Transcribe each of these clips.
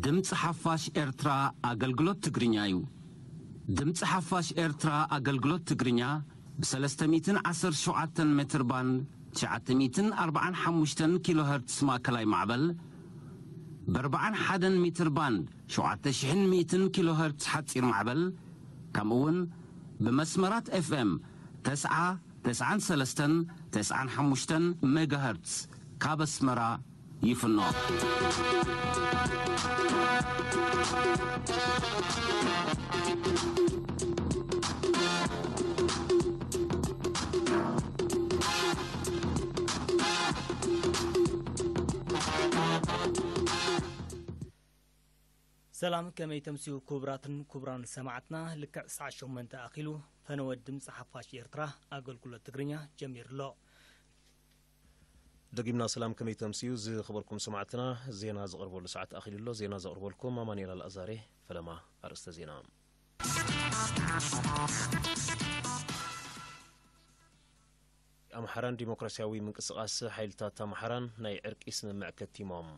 ድምፂ ሓፋሽ ኤርትራ ኣገልግሎት ትግርኛ እዩ። ድምፂ ሓፋሽ ኤርትራ ኣገልግሎት ትግርኛ ብ317 ሜትር ባንድ፣ ትሽዓተ ሚእትን ኣርባዓን ሓሙሽተን ኪሎ ሄርትስ ማእከላይ ማዕበል፣ ብ41 ሜትር ባንድ፣ ሸውዓተ ሽሕን ሚእትን ኪሎ ሄርትስ ሓፂር ማዕበል፣ ከምኡ እውን ብመስመራት ኤፍ ኤም ተስዓ፣ ተስዓን ሰለስተን፣ ተስዓን ሓሙሽተን ሜጋ ሄርትስ ካብ ኣስመራ ይፍኖ። ሰላም፣ ከመይ ተምስዩ ክቡራትን ክቡራን ሰማዕትና? ልክዕ ሰዓት ሸሞንተ ኣኺሉ፣ ፈነወ ድምፂ ሓፋሽ ኤርትራ ኣገልግሎት ትግርኛ ጀሚሩ ኣሎ። ደጊምና ሰላም፣ ከመይ ተምስዩ ዝኸበርኩም ሰማዕትና? ዜና ዝቐርበሉ ሰዓት ኣኺሉ ኣሎ። ዜና ዘቕርበልኩም ኣማኑኤል ኣልኣዛሬ። ፈለማ ኣርእስተ ዜና። ኣምሓራን ዲሞክራሲያዊ ምንቅስቓስ ሓይልታት ኣምሓራን ናይ ዕርቂ ስምምዕ ከቲሞም።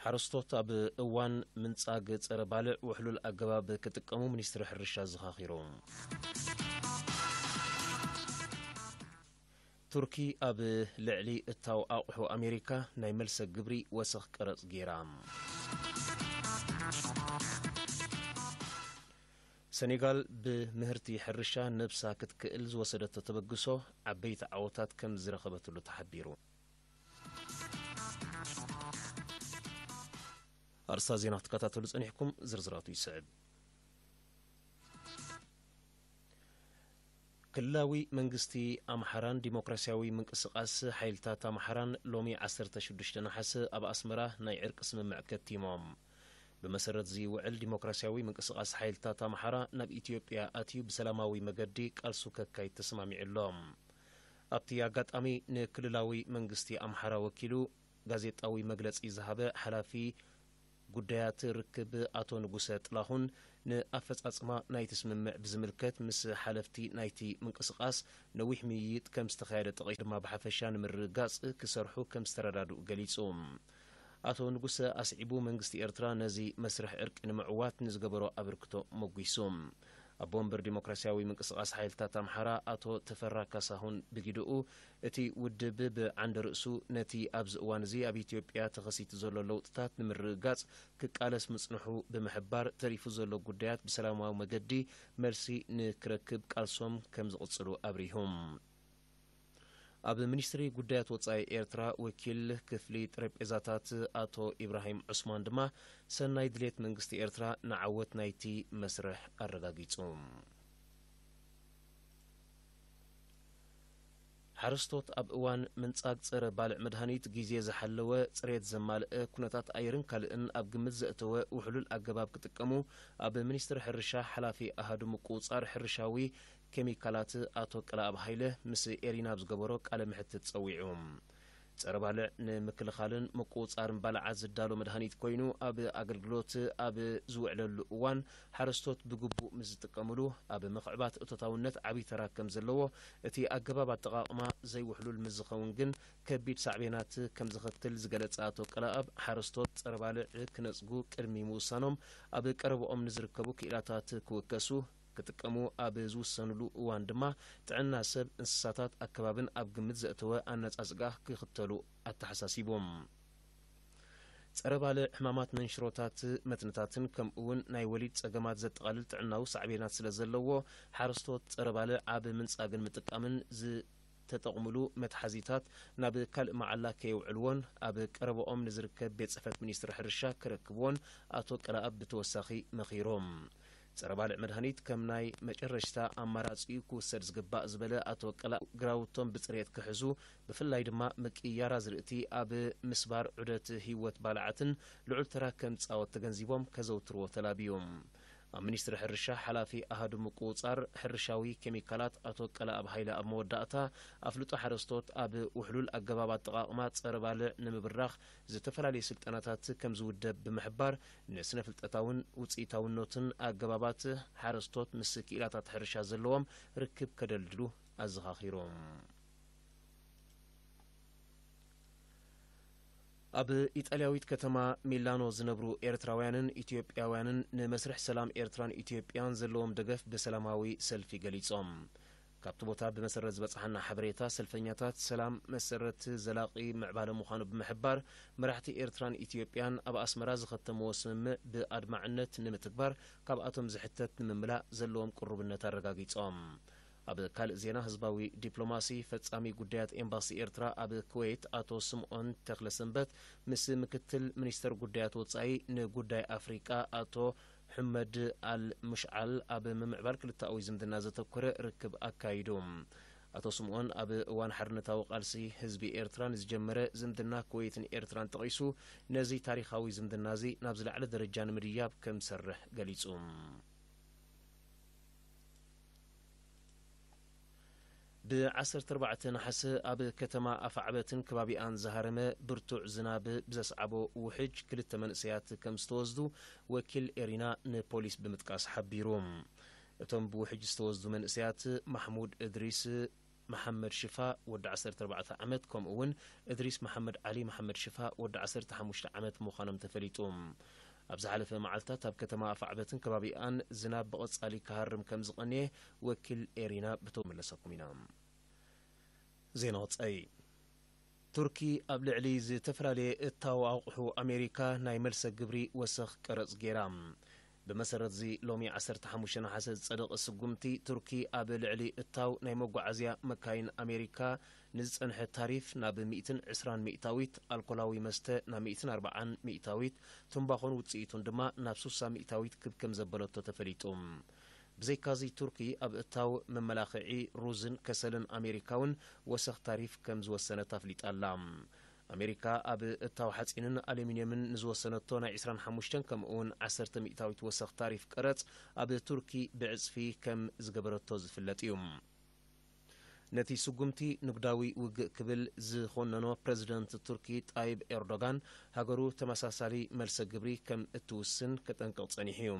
ሓረስቶት ኣብ እዋን ምንጻግ ጸረ ባልዕ ውሕሉል ኣገባብ ክጥቀሙ ሚኒስትሪ ሕርሻ ኣዘኻኺሩ። ቱርኪ ኣብ ልዕሊ እታው ኣቑሑ ኣሜሪካ ናይ መልሰ ግብሪ ወሰኽ ቀረጽ ገይራ። ሰኔጋል ብምህርቲ ሕርሻ ነብሳ ክትክእል ዝወሰደቶ ተበግሶ ዓበይቲ ዓወታት ከም ዝረኸበትሉ ተሓቢሩ። ኣርእስታት ዜና ክትከታተሉ ጸኒሕኩም፣ ዝርዝራቱ ይስዕብ። ክልላዊ መንግስቲ ኣምሓራን ዲሞክራሲያዊ ምንቅስቓስ ሓይልታት ኣምሓራን ሎሚ ዓሰርተ ሽዱሽተ ነሓሰ ኣብ ኣስመራ ናይ ዕርቂ ስምምዕ ከቲሞም። ብመሰረት እዚ ውዕል፣ ዲሞክራሲያዊ ምንቅስቓስ ሓይልታት ኣምሓራ ናብ ኢትዮጵያ ኣትዩ ብሰላማዊ መገዲ ቃልሱ ከካይድ ተስማሚዑ ኣሎ። ኣብቲ ኣጋጣሚ፣ ንክልላዊ መንግስቲ ኣምሓራ ወኪሉ ጋዜጣዊ መግለጺ ዝሃበ ሓላፊ ጉዳያት ርክብ ኣቶ ንጉሰ ጥላሁን፣ ንኣፈጻጽማ ናይቲ ስምምዕ ብዝምልከት ምስ ሓለፍቲ ናይቲ ምንቅስቓስ ነዊሕ ምይይጥ ከም ዝተኻየደ ጠቒሱ፣ ድማ ብሓፈሻ ንምርግጋጽ ክሰርሑ ከም ዝተረዳድኡ ገሊጹ። ኣቶ ንጉሰ ኣስዒቡ፣ መንግስቲ ኤርትራ ነዚ መስርሕ ዕርቂ ንምዕዋት ንዝገበሮ ኣበርክቶ ሞጒሱ። ኣቦ ወንበር ዲሞክራሲያዊ ምንቅስቓስ ሓይልታት ኣምሓራ ኣቶ ተፈራ ካሳሁን ብግደኡ፣ እቲ ውድብ ብዓንደ ርእሱ ነቲ ኣብዚ እዋን እዚ ኣብ ኢትዮጵያ ተኸሲቱ ዘሎ ለውጥታት ንምርግጋጽ ክቃለስ ምጽንሑ ብምሕባር፣ ተሪፉ ዘሎ ጉዳያት ብሰላማዊ መገዲ መልሲ ንክረክብ ቃልሶም ከም ዝቕጽሉ ኣብሪሁ። ኣብ ሚኒስትሪ ጉዳያት ወጻኢ ኤርትራ ወኪል ክፍሊ ጠረጴዛታት ኣቶ ኢብራሂም ዑስማን ድማ፣ ሰናይ ድሌት መንግስቲ ኤርትራ ንዓወት ናይቲ መስርሕ ኣረጋጊጹ። ሓረስቶት ኣብ እዋን ምንጻግ ጸረ ባልዕ መድሃኒት፣ ግዜ ዝሓለወ፣ ጽሬት ዘማልአ፣ ኩነታት ኣየርን ካልእን ኣብ ግምት ዘእተወ ውሕሉል ኣገባብ ክጥቀሙ፣ ኣብ ሚኒስትሪ ሕርሻ ሓላፊ ኣሃዱ ምቁጽጻር ሕርሻዊ ኬሚካላት ኣቶ ቀለኣብ ሃይለ ምስ ኤሪና ኣብ ዝገበሮ ቃለ መሕትት ጸዊዑ። ጸረ ባልዕ ንምክልኻልን ምቁጽጻርን ባልዓት ዝዳሎ መድሃኒት ኮይኑ፣ ኣብ ኣገልግሎት ኣብ ዝውዕለሉ እዋን፣ ሓረስቶት ብግቡእ ምስ ዝጥቀምሉ፣ ኣብ ምኽዕባት እቶታውነት ዓቢ ተራ ከም ዘለዎ፣ እቲ ኣገባብ ኣጠቓቕማ ዘይውሕሉል ምስ ዝኸውን ግን፣ ከቢድ ሳዕቤናት ከም ዘኸትል ዝገለጸ ኣቶ ቀለኣብ፣ ሓረስቶት ጸረ ባልዕ ክነጽጉ ቅድሚ ምውሳኖም፣ ኣብ ቀረባኦም ንዝርከቡ ክኢላታት ክውከሱ፣ ክጥቀሙ ኣብ ዝውሰኑሉ እዋን ድማ፣ ጥዕና ሰብ፣ እንስሳታት፣ ኣከባብን ኣብ ግምት ዘእተወ ኣነጻጽጋ ክኽተሉ ኣተሓሳሲቦም። ጸረ ባልዕ ሕማማት መንሽሮታት፣ መትንታትን ከምኡውን ናይ ወሊድ ጸገማት ዘጠቓልል ጥዕናዊ ሳዕቤናት ስለ ዘለዎ፣ ሓረስቶት ጸረ ባልዕ ኣብ ምንጻግን ምጥቃምን ዝተጠቕሙሉ መትሓዚታት ናብ ካልእ መዓላ ከየውዕልዎን ኣብ ቀረባኦም ንዝርከብ ቤት ጽሕፈት ሚኒስትሪ ሕርሻ ከረክብዎን ኣቶ ቀለኣብ ብተወሳኺ መኺሮም። ጸረ ባልዕ መድሃኒት ከም ናይ መጨረሽታ ኣማራጺ ክውሰድ ዝግባእ ዝበለ ኣቶ ቀለኣብ፣ ግራውቶም ብጽሬት ክሕዙ፣ ብፍላይ ድማ ምቅይያር ኣዝርእቲ ኣብ ምስባር ዑደት ህይወት ባልዓትን ልዑል ተራ ከም ዝጻወት ተገንዚቦም ከዘውትርዎ ተላብዮም። ኣብ ሚኒስትሪ ሕርሻ ሓላፊ ኣሃዱ ምቁጽጻር ሕርሻዊ ኬሚካላት ኣቶ ቀለኣብ ሃይለ ኣብ መወዳእታ፣ ኣፍልጦ ሓረስቶት ኣብ ውሕሉል ኣገባብ ኣጠቓቕማ ጸረ ባልዕ ንምብራኽ ዝተፈላለየ ስልጠናታት ከም ዝውደብ ብምሕባር፣ ንስነ ፍልጠታውን ውጽኢታውነትን ኣገባባት ሓረስቶት ምስ ክኢላታት ሕርሻ ዘለዎም ርክብ ከደልድሉ ኣዘኻኺሮም። ኣብ ኢጣልያዊት ከተማ ሚላኖ ዝነብሩ ኤርትራውያንን ኢትዮጵያውያንን ንመስርሕ ሰላም ኤርትራን ኢትዮጵያን ዘለዎም ደገፍ ብሰላማዊ ሰልፊ ገሊጾም። ካብቲ ቦታ ብመሰረት ዝበጽሓና ሓበሬታ፣ ሰልፈኛታት ሰላም መሰረት ዘላቒ ምዕባለ ምዃኑ ብምሕባር፣ መራሕቲ ኤርትራን ኢትዮጵያን ኣብ ኣስመራ ዝኸተምዎ ስምምዕ ብኣድማዕነት ንምትግባር ካብኣቶም ዝሕተት ንምምላእ ዘለዎም ቅሩብነት ኣረጋጊጾም። ኣብ ካልእ ዜና፣ ህዝባዊ ዲፕሎማሲ ፈጻሚ ጉዳያት ኤምባሲ ኤርትራ ኣብ ኩዌት ኣቶ ስምኦን ተኽለሰንበት ምስ ምክትል ሚኒስተር ጉዳያት ወጻኢ ንጉዳይ ኣፍሪቃ ኣቶ ሕመድ ኣል ሙሽዓል ኣብ ምምዕባል ክልተኣዊ ዝምድና ዘተኮረ ርክብ ኣካይዱ። ኣቶ ስምኦን ኣብ እዋን ሓርነታዊ ቃልሲ ህዝቢ ኤርትራ ንዝጀመረ ዝምድና ኩዌትን ኤርትራን ጠቒሱ፣ ነዚ ታሪኻዊ ዝምድና እዚ ናብ ዝለዓለ ደረጃ ንምድያብ ከም ዝሰርሕ ገሊጹ። ብ ዓሰርተ ኣርባዕተ ነሓሰ ኣብ ከተማ ኣፍዓበትን ከባቢኣን ዝሃረመ ብርቱዕ ዝናብ ብዘስዓቦ ውሕጅ ክልተ መንእሰያት ከም ዝተወስዱ ወኪል ኤሪና ንፖሊስ ብምጥቃስ ሓቢሩ። እቶም ብውሕጅ ዝተወስዱ መንእሰያት ማሕሙድ እድሪስ መሓመድ ሽፋ ወዲ ዓሰርተ ኣርባዕተ ዓመት፣ ከምኡ እውን እድሪስ መሓመድ ዓሊ መሓመድ ሽፋ ወዲ ዓሰርተ ሓሙሽተ ዓመት ምዃኖም ተፈሊጡ። ኣብ ዝሓለፈ መዓልታት ኣብ ከተማ ኣፍዓበትን ከባቢኣን ዝናብ ብቐጻሊ ክሃርም ከም ዝቐንየ ወኪል ኤሪና ብተው መለሰኩም ኢና። ዜና ወጻኢ። ቱርኪ ኣብ ልዕሊ ዝተፈላለየ እታው ኣቑሑ ኣሜሪካ ናይ መልሰ ግብሪ ወሰኽ ቀረጽ ገይራ። ብመሰረት እዚ ሎሚ ዓሰርተ ሓሙሽተ ነሓሰ ዝጸደቐ ስጉምቲ፣ ቱርኪ ኣብ ልዕሊ እታው ናይ መጓዓዝያ መካይን ኣሜሪካ ንዝጸንሐ ታሪፍ ናብ ሚእትን ዕስራን ሚእታዊት፣ ኣልኮላዊ መስተ ናብ ሚእትን ኣርባዓን ሚእታዊት፣ ትምባኾን ውጽኢቱን ድማ ናብ ሱሳ ሚእታዊት ክብ ከም ዘበለቶ ተፈሊጡ። ብዘይካዚ፣ ቱርኪ ኣብ እታው መመላኽዒ ሩዝን ከሰልን ኣሜሪካ እውን ወሰኽ ታሪፍ ከም ዝወሰነት ኣፍሊጣ ኣላ። ኣሜሪካ ኣብ እታው ሓጺንን ኣሉሚንየምን ንዝወሰነቶ ናይ ዕስራን ሓሙሽተን ከምኡ እውን ዓሰርተ ሚእታዊት ወሰኽ ታሪፍ ቀረጽ ኣብ ቱርኪ ብዕጽፊ ከም ዝገበረቶ ዝፍለጥ እዩ። ነቲ ስጉምቲ ንግዳዊ ውግእ ክብል ዝኾነኖ ፕረዚደንት ቱርኪ ጣይብ ኤርዶጋን፣ ሃገሩ ተመሳሳሊ መልሰ ግብሪ ከም እትውስን ከጠንቅቕ ጸኒሑ እዩ።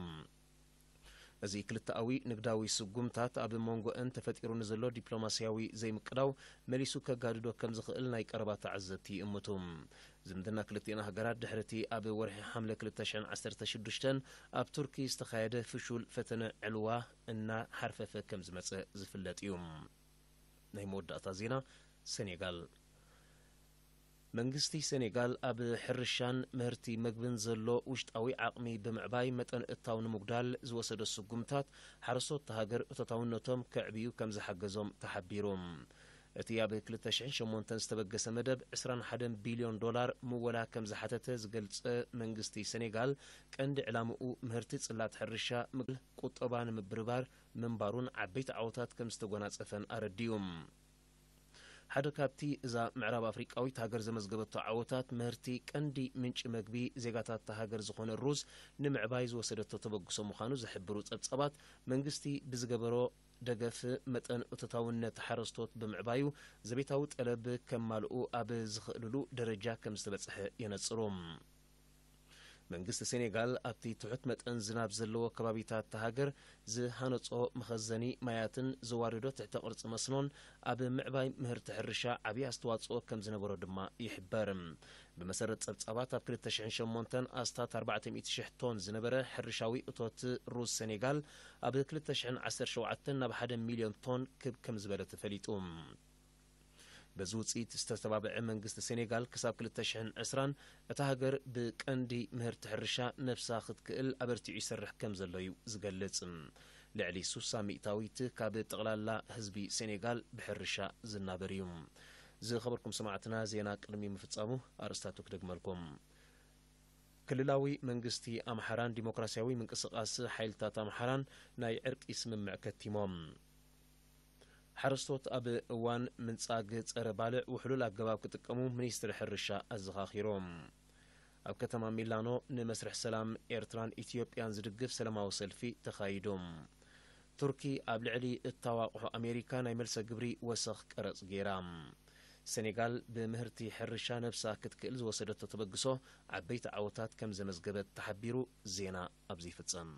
እዚ ክልተኣዊ ንግዳዊ ስጉምታት ኣብ መንጎአን ተፈጢሩ ንዘሎ ዲፕሎማስያዊ ዘይምቅዳው መሊሱ ከጋድዶ ከም ዝኽእል ናይ ቀረባ ተዓዘብቲ ይእምቱ። ዝምድና ክልቲኤን ሃገራት ድሕሪ እቲ ኣብ ወርሒ ሓምለ ክልተ ሽሕን ዓሰርተ ሽዱሽተን ኣብ ቱርኪ ዝተኻየደ ፍሹል ፈተነ ዕልዋ እናሓርፈፈ ከም ዝመጸ ዝፍለጥ እዩ። ናይ መወዳእታ ዜና፣ ሰኔጋል። መንግስቲ ሴኔጋል ኣብ ሕርሻን ምህርቲ መግብን ዘሎ ውሽጣዊ ዓቕሚ ብምዕባይ መጠን እታው ንምጉዳል ዝወሰዶ ስጉምታት፣ ሓረስቶት እታ ሃገር እቶታውነቶም ከዕብዩ ከም ዝሓገዞም ተሓቢሩ። እቲ ኣብ ክልተ ሽሕን ሸሞንተን ዝተበገሰ መደብ፣ ዕስራን ሓደን ቢልዮን ዶላር ምወላ ከም ዝሓተተ ዝገልጸ መንግስቲ ሴኔጋል፣ ቀንዲ ዕላምኡ ምህርቲ ጽላት ሕርሻ ምግል ቁጠባ ንምብርባር ምንባሩን ዓበይቲ ዓወታት ከም ዝተጎናጸፈን ኣረዲኡ። ሓደ ካብቲ እዛ ምዕራብ ኣፍሪቃዊት ሃገር ዘመዝገበቶ ዓወታት፣ ምህርቲ ቀንዲ ምንጪ መግቢ ዜጋታት እታ ሃገር ዝኾነ ሩዝ ንምዕባይ ዝወሰደቶ ተበግሶ ምዃኑ ዝሕብሩ ጸብጻባት፣ መንግስቲ ብዝገበሮ ደገፍ መጠን እቶታውነት ሓረስቶት ብምዕባዩ፣ ዘቤታዊ ጠለብ ከማልኡ ኣብ ዝኽእልሉ ደረጃ ከም ዝተበጽሐ የነጽሩ። መንግስቲ ሴኔጋል ኣብቲ ትሑት መጠን ዝናብ ዘለዎ ከባቢታት እታ ሃገር ዝሃነጾ መኸዘኒ ማያትን ዘዋርዶ ትሕተ ቅርጺ መስኖን ኣብ ምዕባይ ምህርቲ ሕርሻ ዓብዪ ኣስተዋጽኦ ከም ዝነበሮ ድማ ይሕበር። ብመሰረት ጸብጻባት፣ ኣብ ክልተ ሽሕን ሸሞንተን ኣስታት ኣርባዕተ ሚእቲ ሽሕ ቶን ዝነበረ ሕርሻዊ እቶት ሩዝ ሴኔጋል፣ ኣብ ክልተ ሽሕን ዓሰርተ ሸውዓተን ናብ ሓደ ሚልዮን ቶን ክብ ከም ዝበለ ተፈሊጡ። በዚ ውጽኢት ዝተተባብዐ መንግስቲ ሴኔጋል፣ ክሳብ ክልተ ሽሕን ዕስራን እታ ሃገር ብቀንዲ ምህርቲ ሕርሻ ነብሳ ክትክእል ኣበርቲዑ ይሰርሕ ከም ዘሎ እዩ ዝገልጽ። ልዕሊ ሱሳ ሚእታዊት ካብ ጠቕላላ ህዝቢ ሴኔጋል ብሕርሻ ዝናበር እዩ። ዝኸበርኩም ሰማዕትና፣ ዜና ቅድሚ ምፍጻሙ ኣርእስታቱ ክደግመልኩም። ክልላዊ መንግስቲ ኣምሓራን ዲሞክራሲያዊ ምንቅስቃስ ሓይልታት ኣምሓራን ናይ ዕርቂ ስምምዕ ከቲሞም። ሓረስቶት ኣብ እዋን ምንጻግ ጸረ ባልዕ ውሕሉል ኣገባብ ክጥቀሙ ሚኒስትሪ ሕርሻ ኣዘኻኺሮም። ኣብ ከተማ ሚላኖ ንመስርሕ ሰላም ኤርትራን ኢትዮጵያን ዝድግፍ ሰላማዊ ሰልፊ ተኻይዱ። ቱርኪ ኣብ ልዕሊ እታው ኣቑሑ ኣሜሪካ ናይ መልሰ ግብሪ ወሰኽ ቀረጽ ገይራ። ሴኔጋል ብምህርቲ ሕርሻ ነብሳ ክትክእል ዝወሰደቶ ተበግሶ ዓበይቲ ዓወታት ከም ዘመዝገበት ተሓቢሩ። ዜና ኣብዚ ይፍጸም።